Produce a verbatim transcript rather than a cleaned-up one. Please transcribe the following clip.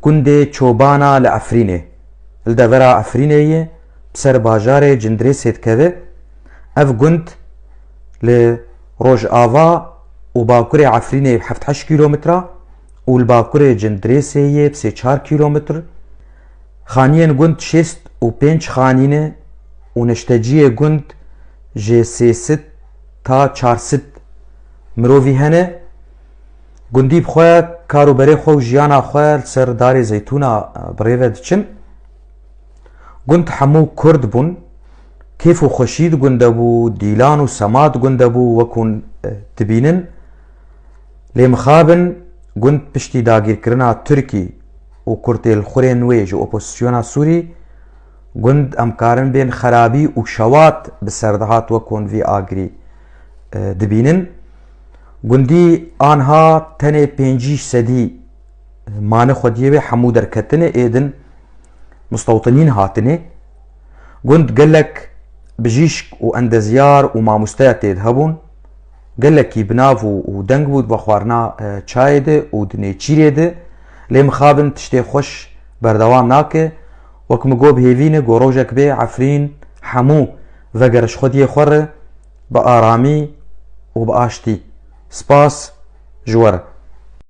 Gundê Çobana li Efrînê, li devera Efrînê ye, bi ser bajarê Cindirêsê dikeve. Ev gund li rojava û bakurê Efrînê heft heşt kîlometre û li bakurê Cindirêsê yê bi sê çar kîlometre. Xaniyên gund şêst û pênc xanî ne û neşteciyê gund ji sê sed ta çar sed mirovî hene. Gundî bi xwe kar û berê xwe û jiyana xwe li ser darê zeytûna, e, bi rê ve diçin. Gund hemû kurd bûn. Kêf û xweşî di gund de bû, dîlan û sema di gund de bû, wek hûn, e, dibînin. Lê mixabin gund piştî dagîrkirina Tirkî û kurtêlxurên wê ji opozîsyona Sûrî, gund em karin bên xerabî û şewat bi ser dihat, wek hûn vî agirî, e, dibînin. Gundî anha tenê pêncî sedî mane xwediyê wê hemû derketine êdin mustewtinîn hatine. Gund gelek bijîşk û endezyar û mamosteya tê de hebûn. Gelekî bi nav û, û deng bû di vexwarina, e, çayê de û di nêçîrê de. Lê mixabin tiştê xweş berdewam nake. Wek min got, bi hêvî ne ku rojek bê Efrîn hemû vegere ji xwediyê xwe re bi aramî û bi aştî. Spas ji we re.